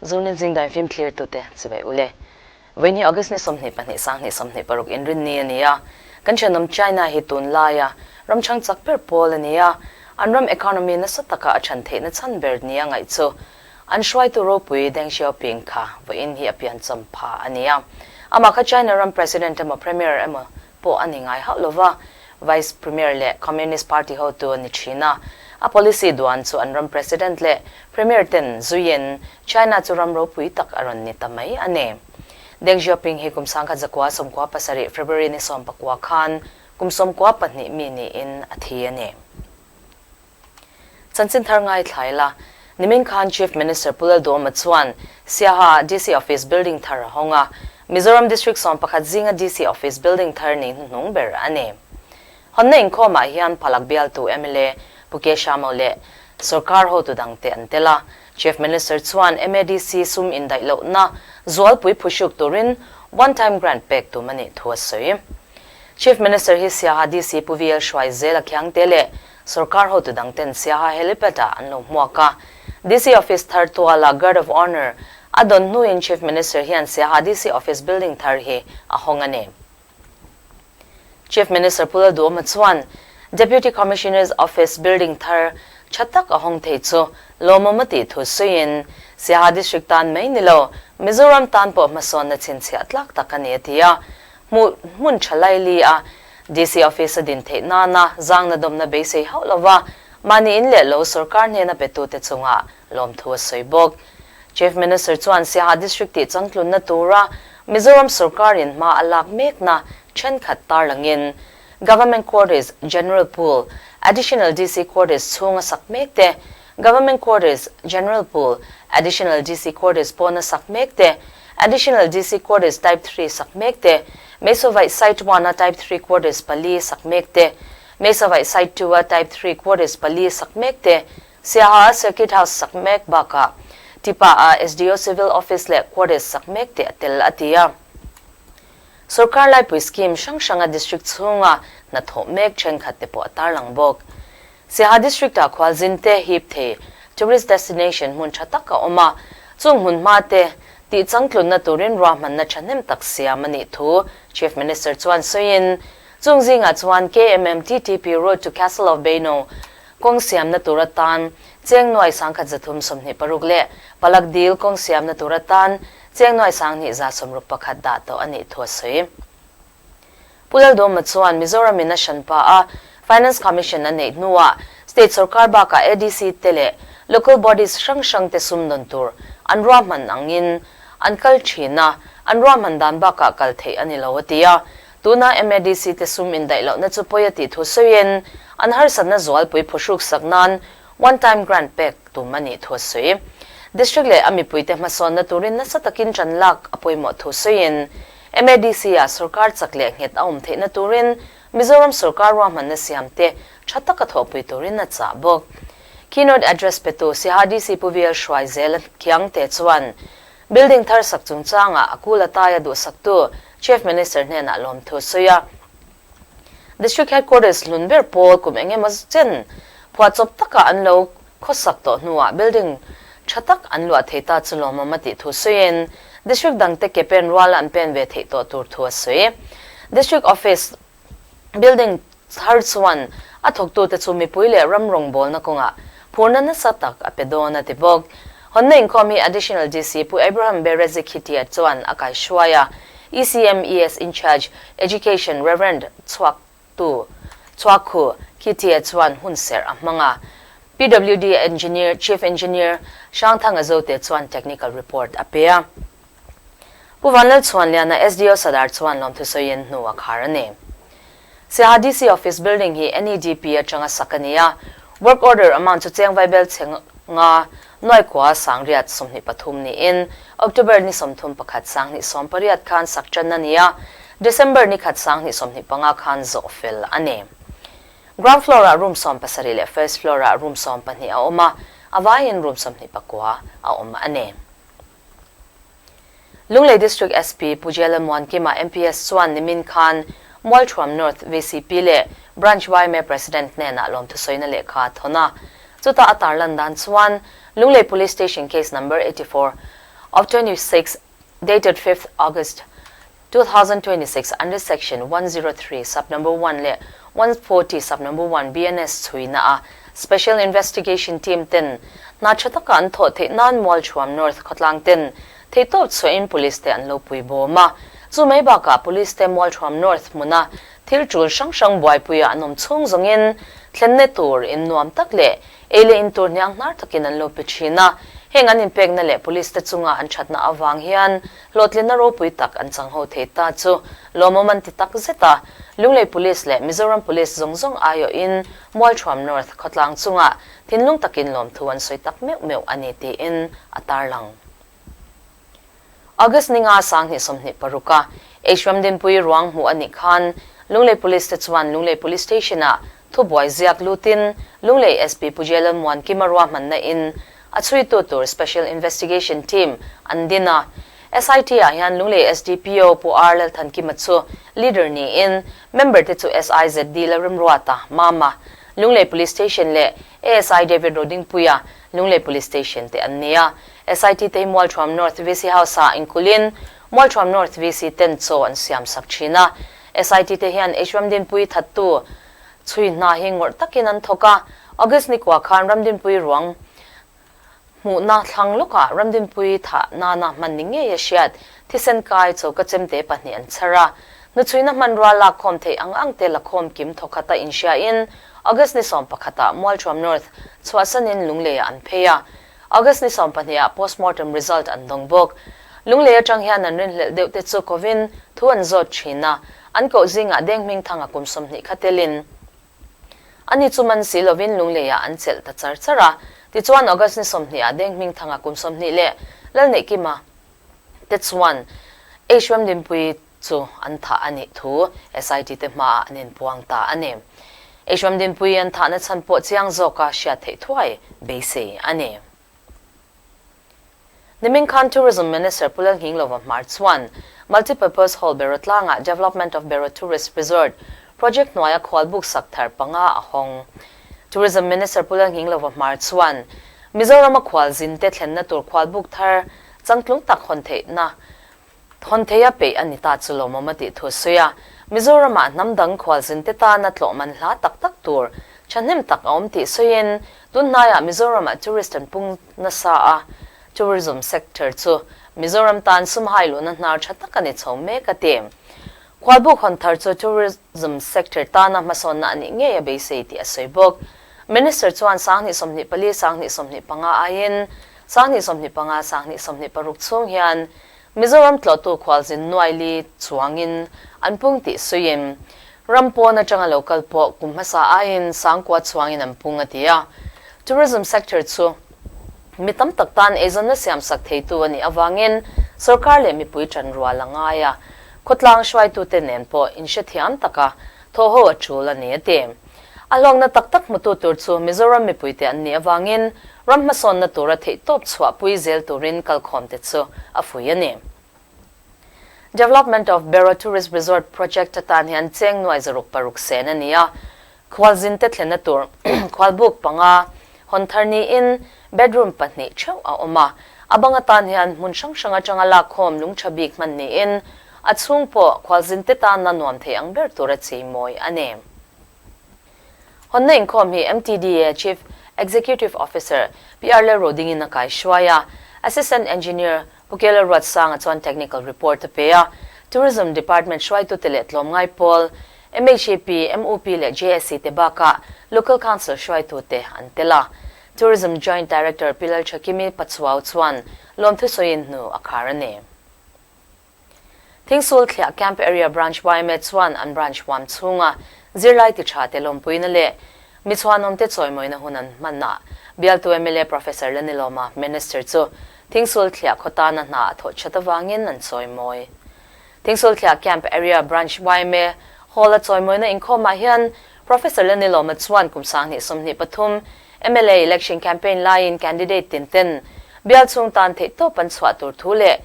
Zonet zingdai fim thlir tute chibai ule. Vawiin hi August ni 22 2026 inrinni a ni a, kan thenawm China hi tun laia ram chhang chak ber pawl a ni a, an ram economy nasa taka a chhan theihna chhan ber nia ngaih chu an hruaitu ropui Deng Xiaoping kha vawiin hi a pianchawm pha a ni a. Amah kha China ram President emaw Premier emaw pawh a ni ngai hauh lova, Vice Premier leh Communist Party hotu a ni thin a. A policy duan chu an ram President leh Premier ten zuiin China chu ram ropui tak a rawn ni ta mai a ni. Deng Xiaoping hi kum 1997 February ni 19 khan kum 92 mi niin a thi a ni. Chanchin thar ngaithlai la, nimin khan Chief Minister Pu Lalduhoma chuan Siaha DC Office building thar a hawng a, Mizoram District 11 zinga DC Office building thar nei hnuhnung ber a ni. Hawnna inkhawmah hian Palak bialtu mla Pu Keshamo leh sorkar hotu dangte an tel a, Chief Minister chuan MADC sum indaih lohna zualpui phuhruk turin one time grant pek tum a nih thu a sawi. Chief Minister hi Siaha DC Pu VL Hruaizela Khiangte leh Sorkar hotu dangten Siaha helipad-ah an lo hmuak a. DC Office thar tuala Guard of Honour a dawn hnuin Chief Minister hian Siaha DC Office building thar hi a hawng a ni. Chief Minister Pu Lalduhoma chuan Deputy Commissioner's Office building thar tha tak a hawng thei chu lawmawm a tih thu sawiin Siaha District tan mai ni lo, Mizoram tan pawh hmasawnna chhinchhiah tlak tak a ni a ti a. Hmuh hmun tha laili a DC Office a din theih nana zangna dawmna beisei hauh lova mahni in leh lo sorkar hnena petute chungah lawmthu a sawi bawk. Chief Minister chuan Siaha District tih changtlunna tura Mizoram sorkarin hma a lak mekna thenkhat tarlangin Government Quarters, General Pool, Additional DC Quarters chhunga sak mek te, Government Quarters, General Pool, Additional DC Quarters pawna sak mek te, Additional DC Quarters Type Three sak mek te, Mesovaih Site One-a Type Three Quarters pali sak mek te, Mesovaih Site Two-a Type Three Quarters pali sak mek te, Siaha-a Circuit House sak mek bakah Tipa-a SDO Civil Office leh Quarters sak mek te a tel a ti a. Sorkar laipui scheme hrang hranga district chhunga hnathawh mek thenkhat te pawh a tarlang bawk. Siaha District-ah khualzin te hip thei tourist destination hmun tha tak a awm a, chung hmun hma te tih changtlunna turin ruahmanna thahnem tak siam a nih thu Chief Minister chuan sawiin, chung zingah chuan KMMTTP Road to Castle of Beino kawng siamna tur atan cheng nuai 1326 leh Palak Dil kawng siamna tur atan cheng nuai 2161 dah tawh a nih thu a sawi. Pu Lalduhoma chuan Mizoram in a hranpa a Finance Commission a neih hnuah State sorkar bakah ADC te leh Local Bodies hrang hrang te sum dawn tur an ruahman angin an kal thin a, an ruahman dan bakah kal theih a ni lo a ti a. Tuna MADC te sum indaih lohna chu pawi a tih thu sawiin an harsatna zualpui phuhruk sak nan one time grant pek tum a nih thu a sawi. District leh a mipuite hmasawnna turin nasa takin ṭan lak a pawimawh thu sawiin MADC-ah sorkar chak leh nghet a awm theihna turin Mizoram sorkar ruahmanna siamte tha taka thawhpui turin a chah bawk. Keynote address petu Siaha DC Pu VL Hruaizela Khiangte chuan building thar sak chungchangah a kul ataia duhsaktu Chief Minister hnenah lawmthu sawi a. District Headquarters hlun ber pawl kum eng emaw chen phuahchawp taka an lo khawsak tawh hnuah building tha tak an luah thei ta chu lawmawm a tih thu sawiin District dangte ke pen ruala an pen ve theih tawh tur thu a sawi. District Office building thar chuan a thawktute chu mipui leh ram rawngbawlna kawngah phurna nasa tak a pe dawn a ti bawk. Hawnna inkhawm hi Additional DC Pu Abraham Berezik Hitia chuan a kaihruai a, ECMES In-charge, Education, Rev. Chhuaktu, Chhuakhu, Khitia chuan hun serh a hmang a. PWD Engineer, Chief Engineer, Hrangthanga Zote chuan technical report a pe a. Pu Vanlalchhuanliana SDO Sadar chuan lawmthu sawiin hnu a khar a ni. Siaha DC Office building hi NEDP atanga sak a ni a, work order amount chu cheng vaibel chhe nga nuai kua sangriat 23 niin October ni 31 2018 khan sak tan a ni a, December ni khat 2025 khan zawh fel a ni. Ground floor-ah room 70 leh first floor-ah room 12 a awm a, a vaiin room 29 a awm a ni. Lunglei District SP Pu Jela Muankima MPS chuan nimin khan Mualthuam North VCP leh Branch yma President hnenah lawmthu sawina lehkha a thawn a. Chutah a tarlan dan chuan Lunglei Police Station Case Number 84. of 26 dated 5th August 2026 under Section 103 Sub No. 1 leh 140 Sub No. 1 BNS chhuina a Special Investigation Team ten hna tha taka an thawh theih nan Mualchhuam North khawtlang ten theihtawp chhuahin Police te an lo pui bawm a. Chu mai bakah Police te Mualchhuam North hmuna thil tul hrang hrang buaipuia an awm chhung zawngin thlenna tur in nuam tak leh Ei leh in tur hniang hnar takin an lo pe thin a, heng an inpekna leh police te chunga an thatna avang hian hlawhtlinna ropui tak an chang ho thei ta chu lawmawm an ti tak zet a. Lunglei Police leh Mizoram Police zawng zawng aiawhin Mualthuam North khawtlang chungah thinlung takin lawmthu an sawi tak meuh meuh a ni tiin a tarlang. August ninga 2026 a H Ramdinpui ruang hmuh a nih khan Lunglei Police te chuan Lunglei Police Station ah thubuai ziak lutin Lunglei SP Pu J Lalmuankima ruahmanna in a chhuitu tur Special Investigation Team an din a. SIT ah hian Lunglei SDPO Pu R Lalthankima chu leader niin member te chu SIZD Lalremruata, Mama, Lunglei Police Station leh ASI David Rodingpuia, Lunglei Police Station te an ni a. SIT te hi Mualthuam North VC House-ah inkulhin Mualthuam North VC ten chaw an siam sak thin a. SIT te hian H Ramdinpui thattu chhui hna hi ngawrh takin an thawk a. August nikua khan Ramdinpui ruang hmuhna thlang lawkah Ramdinpui thah nana hman ni ngei a hriat thisen kai choka chemte pahnih an chhar a. Hnuchhuina hmanrua lakkhawm theih ang ang te lakhawm kim thawkhata inhriain August ni sawmpakhatah Mualthuam North chhuahsanin Lungleiah an phei a. August ni sawmpahnih ah postmortem result an dawng bawk. Lunglei atang hian an rinhlelh deuh te chu kovin thu an zawt thin a, an koh zingah deng hming thanga kum 20 kha telin ani chu man si lovin Lunglei ah an chelh ta char char a. Tichuan August ni 20 ah deng hming thanga kum 20 leh Lalneihkima te chuan H Ramdinpui chu an thah a nih thu SIT te hmaah an inpuang ta a ni. H Ramdinpui an thahna chhan pawh chiang zawka hriat theih thuai beisei a ni. Nimin khan Tourism Minister Pu Lalnghinglova Hmar chuan Multipurpose Hall Beraw tlangah Development of Beraw Tourist Resort project hnuaia khualbuk sak thar panga a hawng. Tourism Minister Pu Lalnghinglova Hmar chuan Mizorama khualzin te thlenna tur khualbuk thar changtlung tak hawn theihna Hawn theia peih a ni ta chu lawmawm a tih thu a sawi a, Mizoramah hnam dang khualzin te tana tlawh man hla tak tak tur thahnem tak a awm tih sawiin, tun hnaiah Mizoramah tourist an pung nasa a, tourism sector chu Mizoram tan sum hai luhna hnar tha tak a ni chho mek a ti. Khualbuk hawn thar chu tourism sector tana hmasawnna a nih ngei a beisei tih a sawi bawk. Minister chuan 2024, 2025 aiin 2025, 2026 chhung hian Mizoram tlawhtu khualzin nuaili chuangin an pung tih suiin ram pawn atanga lo kal pawh kum hmasa aiin sangkua chuangin an pung a ti a. Tourism sector chu mi tam tak tan eizawnna siamsak theitu a nih avangin sorkar leh mipui tanrual a ngai a, khawtlang hruaitute nen pawh inhrethiam taka thawhho a tul a ni a ti. A hlawkna tak tak hmutu tur chu Mizoram mipuite an nih avangin ram hmasawnna tura theihtawp chhuahpui zel turin kalkhawmte chu a fui a ni. Development of Beraw Tourist Resort Project atan hian cheng nuai 606 sen a ni a, khualzin te thlenna tur khualbuk panga hawn thar niin bedroom pahnih theuh a awm a, a bang atan hian hmun hrang hrang atanga lakkhawm lungtha bik hman niin a chhung pawh khualzin te tana nuam thei ang ber tura cheimawi a ni. Hawnna inkhawm hi MTDA Chief Executive Officer PR Lalrodingin a kaihruai a, Assistant Engineer Pu Kela Ruatsanga chuan technical report a pe a, Tourism Department hruaitute leh tlawmngai pawl, MHAP, MUP leh JSC te bakah Local Council hruaitute an tel a. Tourism Joint Director Pi Lalthakimi Pachuau chuan lawmthu sawiin hnu a khar a ni. Thingsul Thliah Camp Area Branch yma chuan an branch huam chhunga zirlai ti tha te lawmpuina leh mi chhuanawmte chawimawina hun an hman a. Bialtu mla Professor Lanilawma, Minister chu Thingsul Thliah khaw tana hna a thawh that avangin an chawimawi. Thingsul Thliah Camp Area Branch yma Hall-a chawimawina inkhawmah hian Professor Lanilawma chuan kum 2023 mla election campaign laiin candidate tin ten bial chhung tan theihtawp an chhuah tur thu leh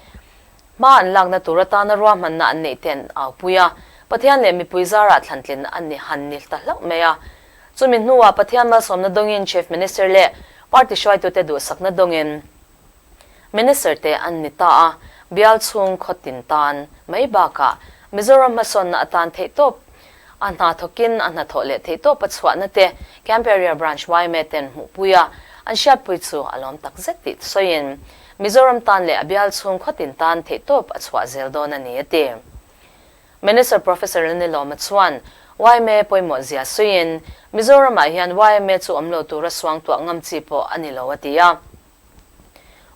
Hma an lakna tur atana ruahmanna an neih ten aupui a, Pathian leh mipui zarah thlantlin an ni han ni ta hlauh mai a. Chumi hnuah Pathian malsawmna dawngin Chief Minister leh party hruaitute duhsakna dawngin. Minister te an ni ta a, bial chhung khaw tin tan mai bakah Mizoram hmasawnna atan theihtawp a hna thawkin a hnathawh leh theihtawp a chhuahna te Camp Area Branch yma ten hmuhpui a, an hriatpui chu a lawm tak zet tih sawiin Mizoram tan leh a bial chhung khaw tin tan theihtawp a chhuah zel dawn a ni a ti. Minister Professor Lalnilawma chuan yma pawimawh zia sawiin Mizoramah hian yma chu awm lo tura suangtuah ngam chi pawh a ni lo a ti a.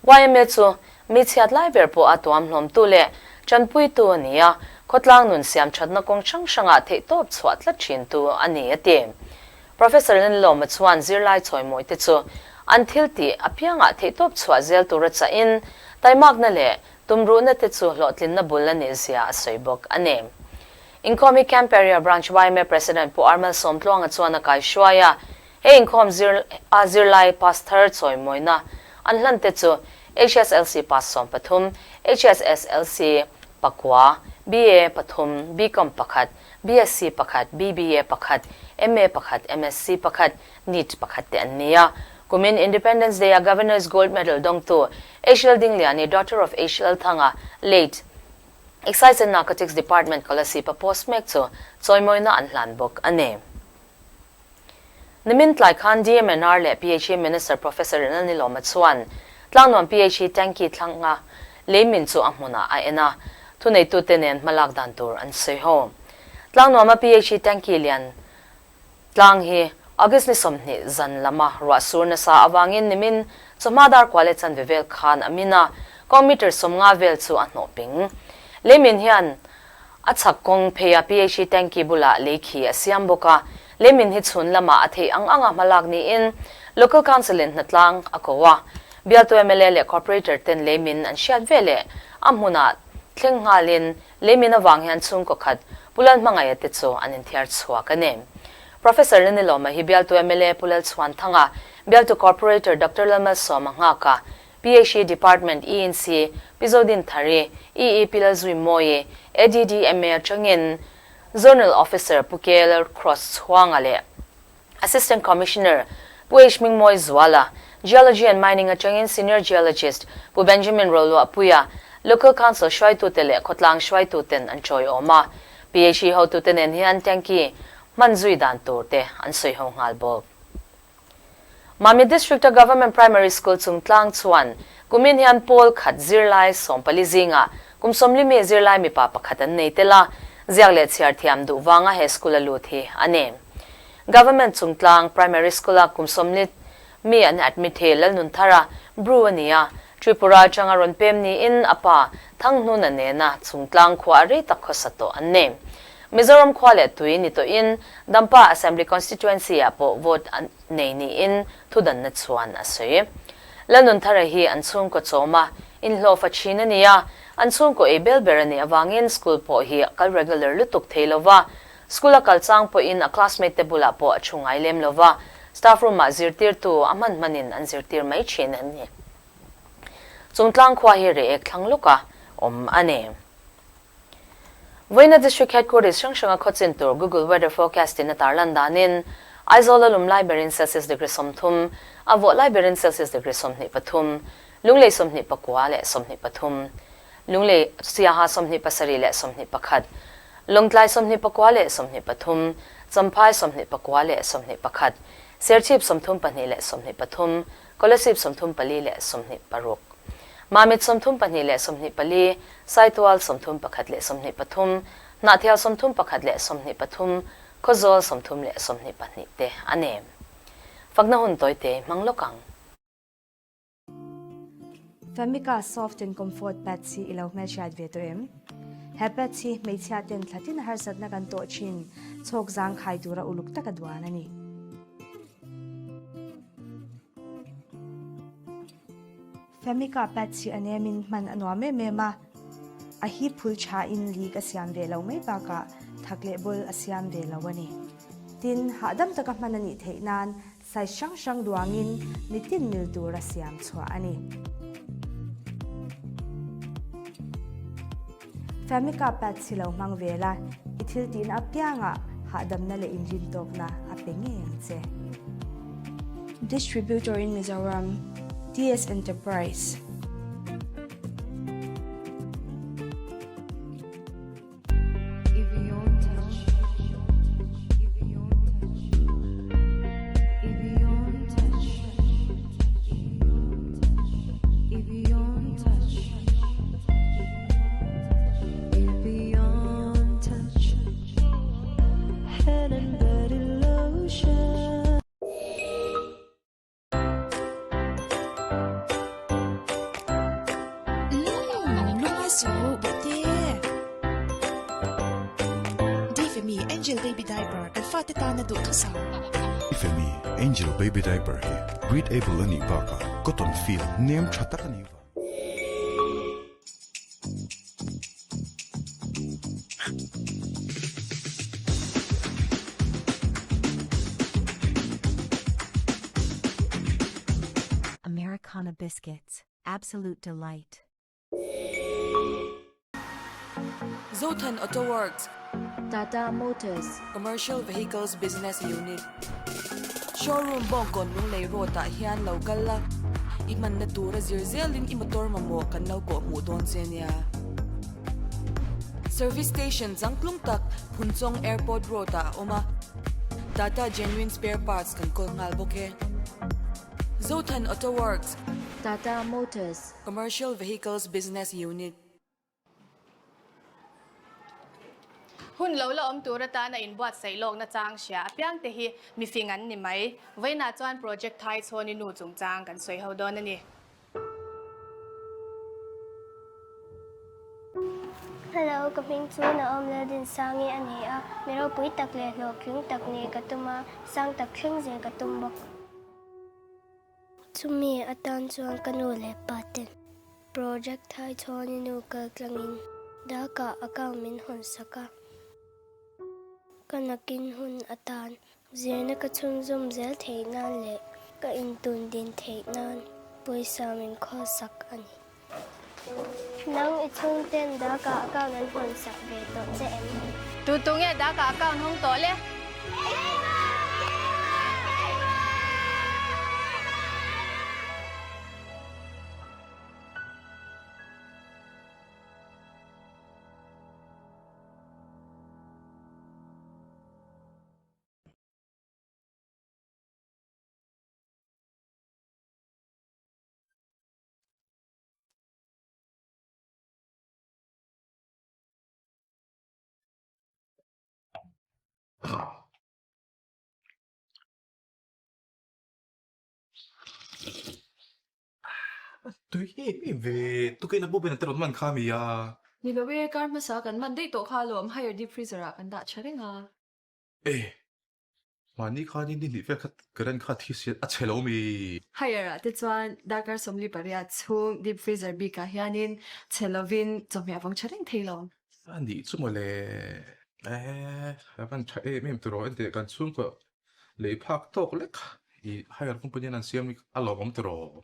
Yma chu mi chhiat lai ber pawh a tuam hlawmtu leh tanpuitu a ni a, khawtlang nun siam thatna kawng hrang hrangah theihtawp chhuah tlat thintu a ni a ti. Professor Lalnilawma chuan zirlai chawimawi te chu an thil tih apiangah theihtawp chhuah zel tura chahin taimakna leh tumruhna te chu hlawhtlinna bul a nih zia a sawi bawk a ni. Inkhawm hi Camp Area Branch yma President Pu Armal Sawmtluanga chuan a kaihruai a, He inkhawm zir a zirlai pass thar chawimawina an hlan te chu HSLC pass 13, HSSLC pakua, BA pathum, BCom pakhat, BSc pakhat, BBA pakhat, MA pakhat, MSc pakhat, NEET pakhat te an ni a. Kumin Independence Day a Governor's Gold Medal dawngtu HL Dingliani, daughter of HL Thanga, late, Excise and Narcotics Department Kolasib a post mek chu chawimawina an hlan bawk a ni. Nimin tlai khan DMNR leh PHE Minister Professor Lalnilawma chuan Tlangnuam PHE tanky thlanga leimin chu a hmunah a en a, thuneitute nen hmalak dan tur an sawi ho. Tlangnuama PHE tanky lian tlang hi August ni 20 zan lama ruah sur nasa avangin nimin chawhma dar kua leh chanve vel khan a min a, kawng meter 50 vel chu a hnawh ping. Leimin hian A chhak kawng pheia PHE tanky bulah lei khi a siam bawk a, leimin hi chhun lamah a theih ang anga hmalak niin Local Council in hnatlang a ko a. Bialtu mla leh Corporator ten leimin an hriat ve leh a hmunah thleng nghalin leimin avang hian chhungkaw khat Pu Lalhmangaih-a te chu an inthiar chhuak a ni. Professor Lalnilawma hi bialtu mla Pu Lalchhuanthanga, bialtu Corporator Doctor Lalmalsawma nghak a, PHE Department ENC Pi Zodin Thari, EE Pi Lalzui Mawi, ADDMA atangin Zonal Officer Pu KL Cross Chhuanga leh Assistant Commissioner Pu H Mingmawi Zuala, Geology and Mining atangin Senior Geologist Pu Benjamin Roluahpuia, Local Council hruaitute leh khawtlang hruaituten an tawiawm a. PHE hotute nen hian tanky hman zui dan tur te an sawi ho nghal bawk. Mamit District-a Government Primary School chungtlang chuan kumin hian pawl khat zirlai 14 zingah kum 40 mi zirlai mipa pakhat an nei tel a, ziak leh chhiar thiam duh vanga he school a lut hi a ni. Government chungtlang Primary School-a kum 40 mi an admit hi Lalnunthara Bru a ni a, Tripura atanga rawn pem niin a pa Thanghnuna nena chungtlang khua a rei tak khawsa tawh an ni. Mizoram khua leh tui ni tawhin Dampa Assembly Constituency ah pawh vote a nei niin thudanna chuan a sawi. Lalnunthara hi an chhungkaw chawm a, inhlawhfa thin a ni a, an chhungkaw ei bel ber a nih avangin school pawh hi a kal regular lutuk thei lo va, school a kal chang pawhin a classmate te bulah pawh a thu ngai lem lo va, staff room ah zirtirtu a hman hmanin an zirtir mai thin a ni. Chungtlang khua hi reh ek thlang lawka awm a ni. Vawiina District Headquarters hrang hranga khawchin tur Google Weather Forecast in a tarlan danin Aizawl a lum lai berin Celsius degree 30, a vawh lai berin Celsius degree 23, Lunglei 24 leh 23, Lunglei Siaha 27 leh 21, Lawngtlai 24 leh 23, Champhai 24 leh 21, Serchhip 32 leh 23, Kolasib 34 leh 26. Mamit 32 leh 24, Saitual 31 leh 23, Hnahthial 31 leh 23, Khawzawl 30 leh 22 te a ni. Fakna hun tawite hmang lawk ang. Famika Soft and Comfort Pads hi i lo hmelhriat ve tawh em? He pads hi hmeichhia ten thlatin harsatna kan tawh thin chhawk zangkhai tura uluk taka duan a ni. Famika pads hi a nemin hman a nuam em em a, a hi phul thain leak a siam ve lo mai bakah thak leh bul a siam ve lo a ni. Tin, hahdam taka hman a nih theih nan size hrang hrang duangin mitin mil tura siam chhuah a ni. Famika pads hi lo hmang ve la, i thil tihna apiangah hahdamna leh inrintawkna a pe ngei ang che. Distributor in Mizoram, TS Enterprise. suh bawihte. Difemi Angel Baby Diaper kan fate tana duhthusam. Difemi Angel Baby Diaper hi breathable a nih bakah cotton feel nem tha tak a nih vang. Americana Biscuits, absolute delight. Zothan Auto Works. Tata Motors. Commercial Vehicles Business Unit. Showroom Bawngkawn Lunglei Road ah hian lo kal la, i hmanna tura zir zelin i motor mamawh kan lo kawh hmuh dawn che nia. Service Station changtlung tak Phunchawng Airport Road ah a awm a, Tata Genuine Spare Parts kan kawl nghal bawk e. Zothan Auto Works. Tata Motors. Commercial Vehicles Business Unit. Hun lo la awm tur atana inbuatsaih lawkna chang hria apiang te hi mifing an ni mai. Vawiinah chuan Project Thai Chhawni nu chungchang kan sawi ho dawn a ni. Hello, ka hming chu Naom Lalrinsangi a ni a, mi ropui tak leh hlawhtling tak nih ka tum a, sang tak thleng zel ka tum bawk. Chumi atan chuan ka nu leh pa ten project thai chhawni nu kal tlangin Dhaka account min hawn sak a. Ka nakin hun atan zirna ka chhunzawm zel theih nan leh ka intun din theih nan pawisa min khawl sak a ni. Nang i chhungten Dhaka account an hawn sak ve tawh che em? Tu tu nge Dhaka account hawng tawh le? Tui em em ve, tukin a bawp in a te rawn man kha mi a. Ni lo e, kar hmasa kan man daih tawh kha alawm, higher deep freezer ah kan dah tha reng a. E, mahni khanin ni hnih vel kha current kha thi sian a chhe lo mi. Higher ah te chuan darkar 48 chhung deep freezer bik ah hianin chhe lovin chawhmeh a vawng tha reng thei lo. A nih chu mawle, e, a van tha em em tiraw enteh kan chhungkaw Lei phak tawk lek i hire company an an siam hi a lawmawm tiraw?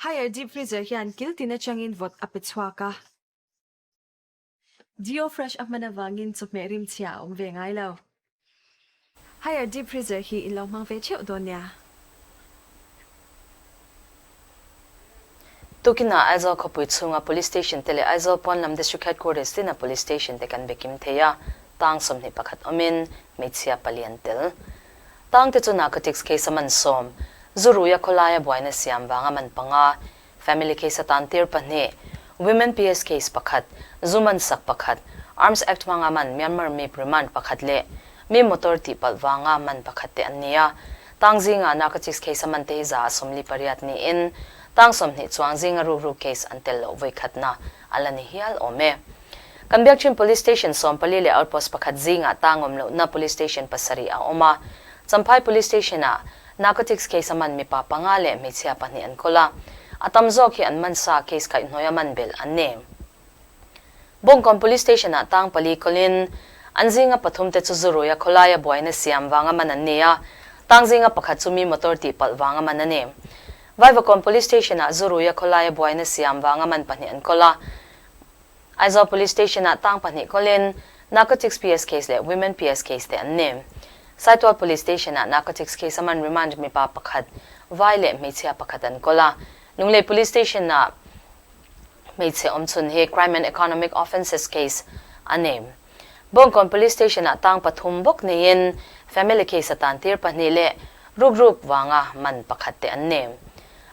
Hire deep freezer hian kil tin atangin vawt a pe chhuak a. Dio fresh a hman avangin chawhmeh rimchhia a awm ve ngai lo. Hire deep freezer hi in lo hmang ve theuh dawn nia. Tukinah Aizawl khawpui chhunga Police Station te leh Aizawl pawn lam District Headquarters tina Police Station te kan be kim thei a, tang 21 awmin hmeichhia pali an tel. Tang te chu Narcotics case a man sawm, zu ruia khawlaia buaina siam vanga man panga, Family case atan tir pahnih, Women PS case pakhat, zu man sak pakhat, Arms Act hmanga man Myanmar mi remand pakhat leh mi motor tihpalh vanga man pakhat te an ni a. Tang zingah narcotics case a man te hi 48 niin tang 20 chuang zinga rukru case an tel loh vawikhatna a la ni hial awm e. Kan Biakṭhin Police Station 14 leh Outpost pakhat zingah tang awm lohna Police Station pasarih a awm a. Champhai Police Station-ah Narcotics case a man mipa panga leh hmeichhia pahnih an kawl a, a tam zawk hi an man sa case kaihhnawi a man belh an ni. Bawngkawn Police Station-ah tang pali kawlin an zinga pathum te chu zuruia khawlaia buaina siam vanga man an ni a, tang zinga pakhat chu mi motor tihpalh vanga man a ni. Vaivakawn Police Station-ah zuruia khawlaia buaina siam vanga man pahnih an kawl a, Aizawl Police Station-ah tang pahnih kawlin Narcotics PS case leh Women PS case te an ni. Saitual Police Station-ah Narcotics case a man remand mipa pakhat, vai leh hmeichhia pakhat an kawl a. Lunglei Police Station-ah hmeichhe awmchhun hi Crime and Economic Offences case a ni. Bawngkawn Police Station-ah tang pathum bawk neiin Family case atan tir pahnih leh rukruk vanga man pakhat te an ni.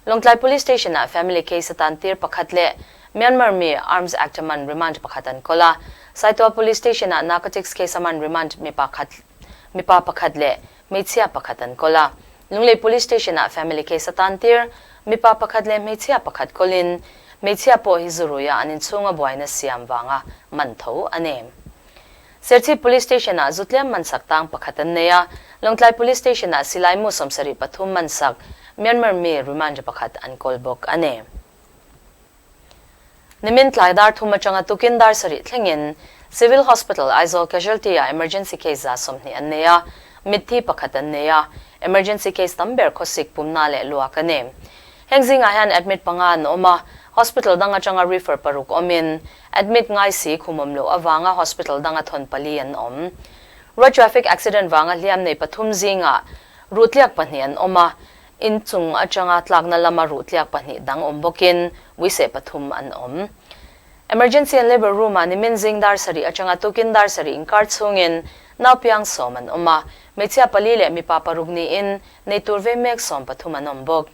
Lawngtlai Police Station-ah family case atan tir pakhat leh Myanmar mi Arms Act a man remand pakhat an kawl a. Saitual Police Station-ah narcotics case a man remand mipa khat mipa pakhat leh hmeichhia pakhat an kawl a. Lunglei Police Station-ah family case atan tir mipa pakhat leh hmeichhia pakhat kawlin Hmeichhia pawh hi zuruia an inchhunga buaina siam vanga man tho a ni. Serchhip Police Station-ah zu tlem man sak tang pakhat an nei a, Lawngtlai Police Station-ah silai mu 73 man sak Myanmar mi remand pakhat an kawl bawk a ni. Nimin tlai dar thum atanga tukin dar sarih thlengin Civil Hospital Aizawl Casualty-ah emergency case 20 an nei a, mitthi pakhat an nei a, emergency case tam ber khawsik pumna leh luak a ni. Heng zingah hian admit panga an awm a, hospital dang atanga refer paruk awmin, admit ngai si khum awm loh avanga hospital danga thawn pali an awm. Road traffic accident vanga hliam nei pathum zingah ruhtliak pahnih an awm a, in chung atanga tlakna lama ruhtliak pahnih dang awm bawkin uiseh pathum an awm. Emergency and Labour Room-ah nimin zing dar sarih atanga tukin dar sarih inkar chhungin naupiang sawm an awm a, hmeichhia pali leh mipa paruk niin nei tur ve mek sawm pathum an awm bawk.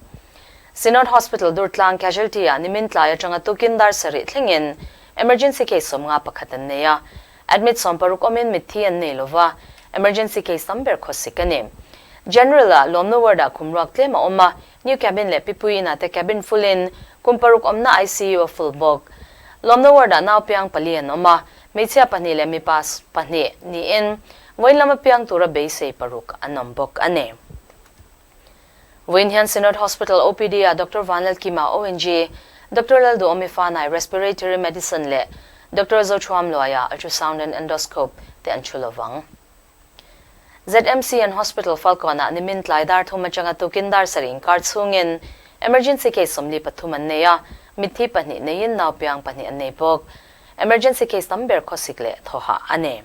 Synod Hospital Durtlang Casualty-ah nimin tlai atanga tukin dar sarih thlengin emergency case sawmnga pakhat an nei a, admit sawm paruk awmin mitthi an nei lova, emergency case tam ber khawsik a ni. General-ah Lawmna Ward-ah khumruak tlem a awm a, New Cabin leh Pipui inah te cabin full in kum paruk awmna ICU a full bawk. Lawmna ward-ah nau piang pali an awm a, hmeichhia pahnih leh mipa pahnih niin vawiin lama piang tura beisei paruk an awm bawk a ni. Vawiin hian Synod Hospital OPD-ah Doctor Vanlalkima ONG, Doctor Lalduhawmi Fanai Respiratory Medicine leh Doctor Zothuam Luaia Ultrasound and Endoscope te an thu lovang. ZMCN Hospital Falkawnah nimin tlai dar thum atanga tukin dar sarih inkar chhungin emergency case 43 an nei a, mitthi pahnih neiin naupiang pahnih an nei bawk. Emergency case tam ber khawsik leh thawhah a ni.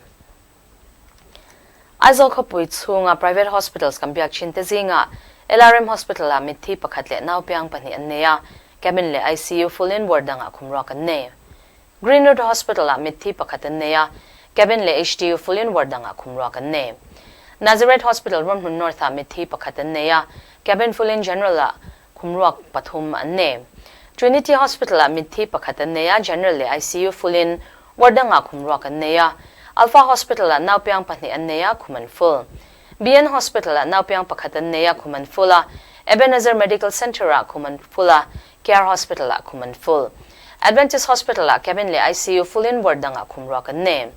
Aizawl khawpui chhunga private hospitals kan biak thin te zingah LRM Hospital-ah mitthi pakhat leh naupiang pahnih an nei a, cabin leh ICU full in ward dangah khumruak an nei. Greenwood Hospital-ah mitthi pakhat an nei a, cabin leh HDU full in ward dangah khumruak an nei. Nazareth Hospital Ramhlun North-ah mitthi pakhat an nei a, cabin full in General-ah khumruak pathum an nei. Trinity Hospital-ah mitthi pakhat an nei a, General leh ICU full in ward dangah khumruak an nei a. Alpha Hospital-ah naupiang pahnih an nei a, khum an full. BN Hospital-ah naupiang pakhat an nei a, khum an full a. Ebenezer Medical Centre-ah khum an full a, Care Hospital-ah khum an full. Adventist Hospital-ah cabin leh ICU full in ward dangah khum ruak an nei.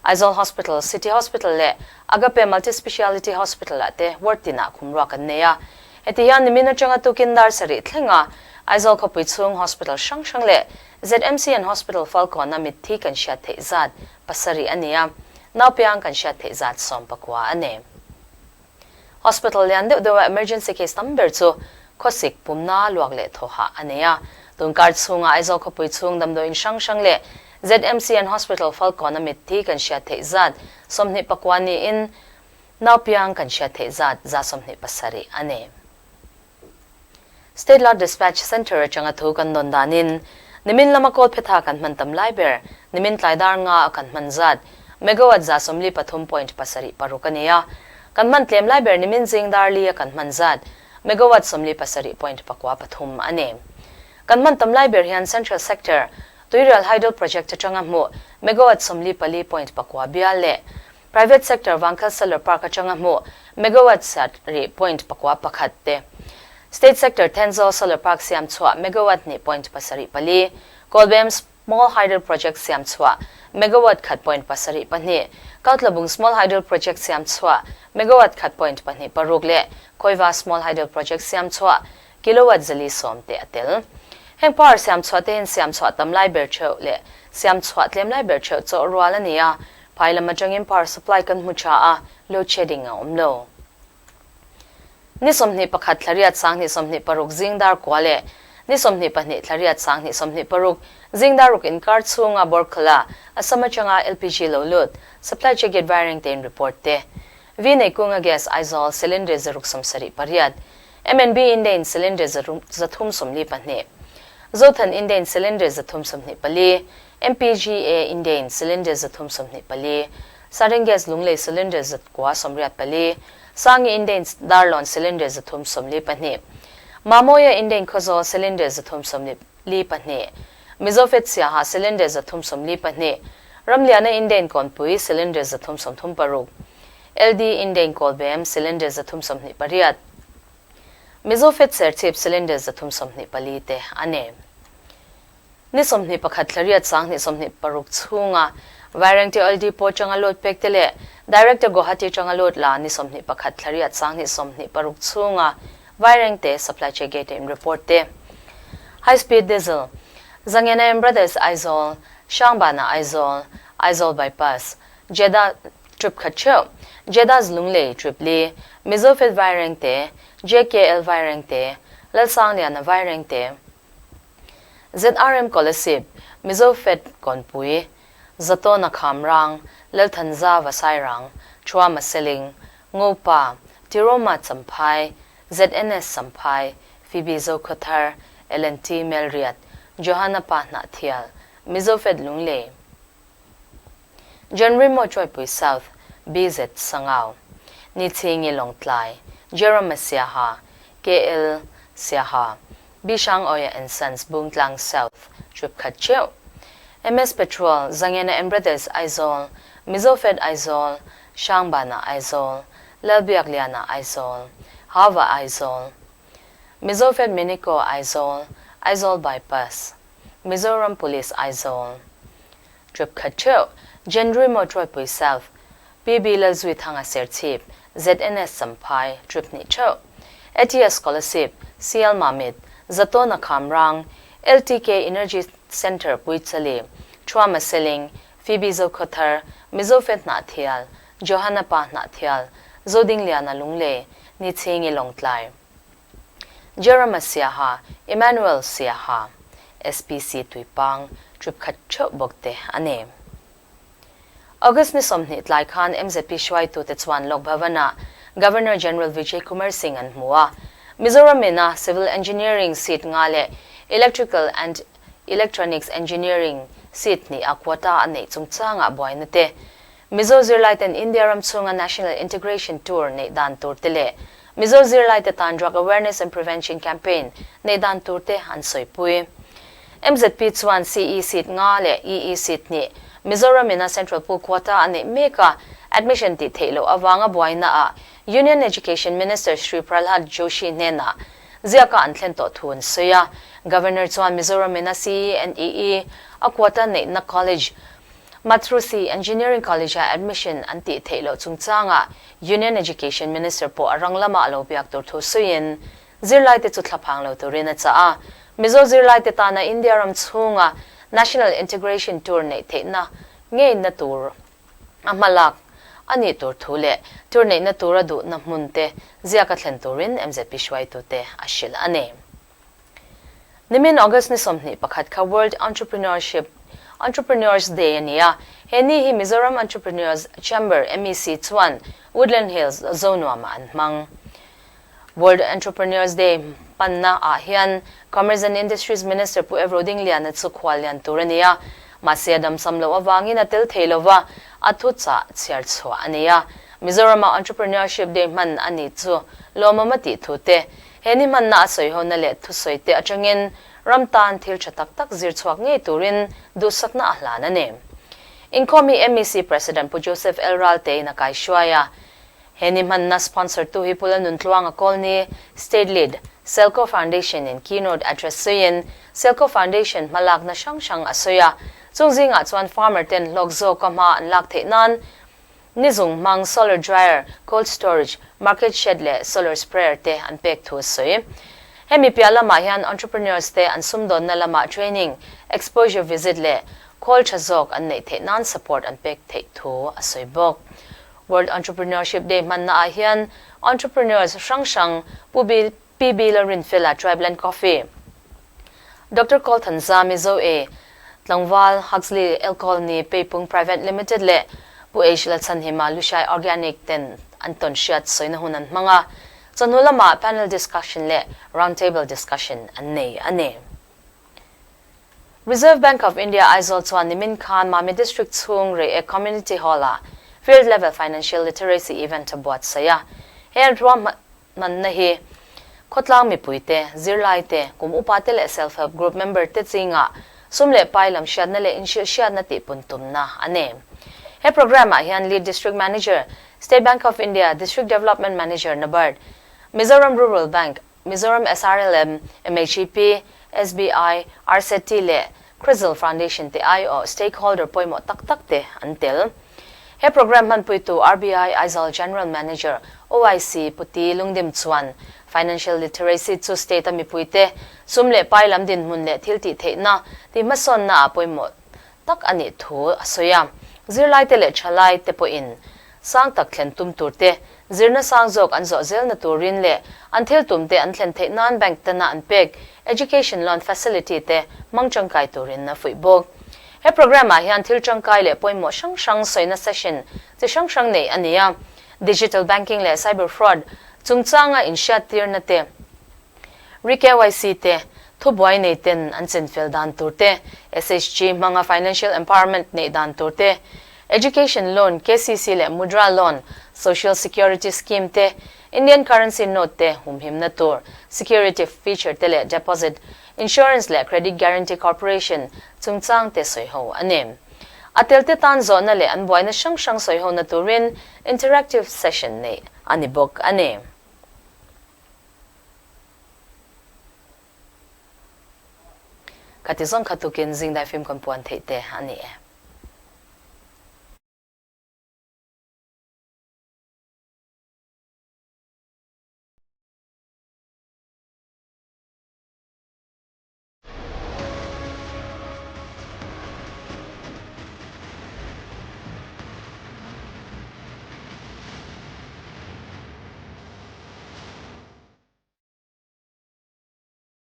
Aizawl Hospital, City Hospital leh Agape Multi-Speciality Hospital-ah te ward tinah khum ruak an nei a. Heti hian nimin atanga tukin dar sarih thlenga Aizawl khawpui chhung hospital hrang hrang leh ZMCN Hospital Falkawn-a mitthi kan hriat theih zat pasarih a ni a, naupiang kan hriat theih zat sawmpakua a ni. Hospital lian deuh deuha emergency case tam ber chu khawsik, pumna, luak leh thawhah a nei a. Tunkar chhunga Aizawl khawpui chhung damdawiin hrang hrang leh ZMCN Hospital Falkawn-a mitthi kan hriat theih zat 29 niin naupiang kan hriat theih zat 127 a ni. State Load Dispatch Centre atanga thu kan dawn danin nimin lama kawl phetha kan hman tam lai ber nimin tlai dar nga a kan hman zat megawatt 43.76 a ni a, kan hman tlem lai ber nimin zing dar li a kan hman zat megawatt 47.93 a ni. Kan hman tam lai ber hian Central Sector Tuirial Hydel Project atanga hmuh megawatt 44.9 bial leh Private sector Vangkhel Solar Park atanga hmuh megawatt 7.91 te, State sector Thenzawl Solar Park siam chhuah megawatt 2.74, Kawlbem Small Hydel Project siam chhuah megawatt 1.72, Kautlabung Small Hydel Project siam chhuah megawatt 1.26 leh Khawiva Small Hydel Project siam chhuah kilowatt 410 te a tel. Heng power siam chhuah te hian siam chhuah tam lai ber theuh leh siam chhuah tlem lai ber theuh chawh rual a ni a, Phai lam atangin power supply kan hmu tha a, load shedding a awm lo. Ni 21 thla riat 2026 zing dar kua leh ni 22 thla riat 2026 zing dar ruk inkar chhunga Borkhala, Assam atanga LPG lo lut, supply check gate wiring te in report te. V nei kunga gas Aizawl cylinder 678, MNB Indein cylinder 342, Zothan Indein cylinder 324, MPGA Indein cylinder 324, Saring Gas Lunglei cylinder 984, Sangi Indein Darlawn cylinder 342, Mamoia Indein Khawzawl cylinder 342, Mizofet Siaha cylinder 342, Ramliana Indein Kawnpui cylinder 336, LD Indein Kawlbem cylinder 328, Mizofet Serchhip cylinder 324 te a ni. Ni 21 thla riat 2026 chhunga Vairengte Oil Depot atanga load pek te leh Director Guwahati atanga load la ni 21 thla riat 2026 chhunga Vairengte Supply Check Gate in report te. High Speed Diesel, Zangena and Brothers Aizawl, Hrangbana Aizawl, Aizawl Bypass, Jeddah trip khat theuh, Jeddah's Lunglei trip li, Mizofed Vairengte, JKL Vairengte, Lalsangliana Vairengte, ZRM Kolasib, Mizofed Kawnpui, Zatawna Khamrang, Lalthanzava Sairang, Thuama Seling, Ngopa, Tiroma Champhai, ZNS Champhai, Phoebe Zokhawthar, LNT Melriat, Johana Pa Hnahthial, Mizofed Lunglei. John Rimo Chawipui South, BZ Sangau, Nichhingi Lawngtlai, Jerome Siaha, KL Siaha, Bishang Oya and Sons Bungtlang South, trip khat theuh. MS Petrol, Zangena and Brothers Aizawl, Mizofed Aizawl, Hrangbana Aizawl, Lalbiakliana Aizawl, Hava Aizawl, Mizofed Minico Aizawl, Aizawl Bypass, Mizoram Police Aizawl. Trip khat theuh, Jenry Motraipui South, PB Lalzuithanga Serchhip, ZNS Champhai, trip hnih theuh, ATS Kolasib, CL Mamit, Zatawna Khamrang, LTK Energy Centre Puichali, Thuama Seling, Phoebe Zokhawthar, Mizofe Hnahthial, Johana Pa Hnahthial, Zodingliana Lunglei, Nichhingi Lawngtlai. Jerema Siaha, Emmanuel Siaha, SPC Tuipang, trip khat theuh bawk te a ni. August ni 20 tlai khan mzp hruaitute chuan Lok Bhavan-ah Governor General Vijay Kumar Singh an hmu a. Mizoram ina Civil Engineering seat nga leh Electrical and Electronics Engineering seat hnih a quota a neih chungchangah buaina te Mizo zirlaiten India ram chhunga National Integration Tour neih dan tur te leh Mizo zirlaite tan Drug Awareness and Prevention Campaign neih dan tur te an sawipui. Mzp chuan CE seat nga leh EE seat hnih Mizoram ina Central Pool Quota a neih mek a, admission tih theih loh avanga buaina ah Union Education Minister Shri Pralhad Joshi hnenah ziaka an thlen tawh thu an sawi a. Governor chuan Mizoram ina CE and EE a quota neihna college Mathrusi Engineering College-a admission an tih theih loh chungchangah Union Education Minister pawh a rang lamah a lo biak tur thu sawiin zirlaite chu thlaphang lo turin a chah a. Mizo zirlaite tana India ram chhunga National Integration Tour neih theihna ngeina tur a hmalak a nih tur thu leh tour neihna tura duhna hmun te ziaka thlen turin mzp hruaitute a hrilh a ni. Nimin August ni 21 kha World Entrepreneurship Entrepreneurs Day a ni a, he ni hi Mizoram Entrepreneurs Chamber, MEC, chuan Woodland Hills, Zonuamah an hmang. World Entrepreneurs Day hmanna ah hian Commerce and Industries Minister Pu Evro Dingliana chu khual lian tur a ni a, mahse a damsam loh avangin a tel thei lova, a thu chah chhiar chhuah a ni a. Mizorama Entrepreneurship Day hman a ni chu lawmawm a tih thu te He ni hmanna a sawihona leh thusawite atangin ram tan thil tha tak tak zir chhuak ngei turin duhsakna a hlan a ni. Inkhawm hi MEC President Pu Joseph L. Ralte in a kaihruai a. He ni hmanna sponsor tu hi Pu Lalnuntluanga Kawlni, State Lead, Selco Foundation in keynote address sawiin Selco Foundation hmalakna hrang hrang a sawi a. Chung zingah chuan farmer ten hlawk zawka hma an lak theih nan Ni zung hmang solar dryer, cold storage, market shed leh solar sprayer te an pek thu a sawi. Hemi piah lamah hian entrepreneurs te an sumdawnna lamah training, exposure visit leh khawl tha zawk an neih theih nan support an pek theih thu a sawi bawk. World Entrepreneurship Day hmanna ah hian entrepreneurs hrang hrang Pu PB Lalrinfela Tribeland Coffee, Doctor Kawlthanza Mizo E, Tlangval Huxley Elkawlni Peipung Private Limited leh Pu H Lalchhanhima Lushai Organic ten an tawn hriat sawina hun an hmang a, chawhnu lamah panel discussion leh round table discussion an nei a ni. Reserve Bank of India Aizawl chuan nimin khan Mami District chhung Reiek Community Hall-ah Field Level Financial Literacy Event a buatsaih a, he ruahman Hmanna hi khawtlang mipuite, zirlaite, kum upate leh self help group member te chingah sum leh pai lam hriatna leh inhrilh hriatna tih pun tumna a ni. He programme ah hian Lead District Manager, State Bank of India, District Development Manager, NABARD, Mizoram Rural Bank, Mizoram SRLM, MHEP, SBI, RSETI leh Crisil Foundation te aiawh stakeholder pawimawh tak tak te an tel. He programme hmanpuitu RBI Aizawl General Manager OIC Puti Lungdim chuan Financial Literacy chu state a mipuite sum leh pai lam dinhmun leh thil tih theihna tih hmasawnna ah pawimawh tak a nih thu a sawi a. Zirlaite leh thalaite pawhin sang tak thlen tum turte zirna sang zawk an zawh zelna turin leh an thil tumte an thlen theih nan bank tana an pek Education Loan Facility te hmang tangkai turin a fuih bawk. He programme ah hian thil tangkai leh pawimawh hrang hrang sawina session chi hrang hrang neih a ni a, Digital Banking leh Cyber Fraud chungchanga inhriattirna te, Re-KYC te, thubuai nei ten an chenfel dan tur te, SHG hmanga Financial Empowerment neih dan tur te, Education Loan, KCC leh Mudra Loan, Social Security Scheme te, Indian Currency Note te humhimna tur, Security Feature te leh Deposit Insurance leh Credit Guarantee Corporation chungchang te sawi ho a ni. A telte tan zawhna leh an buaina hrang hrang sawi hona turin Interactive Session neih a ni bawk a ni. Khati zawng kha tukin zingdai fim kan puan theih te a ni e.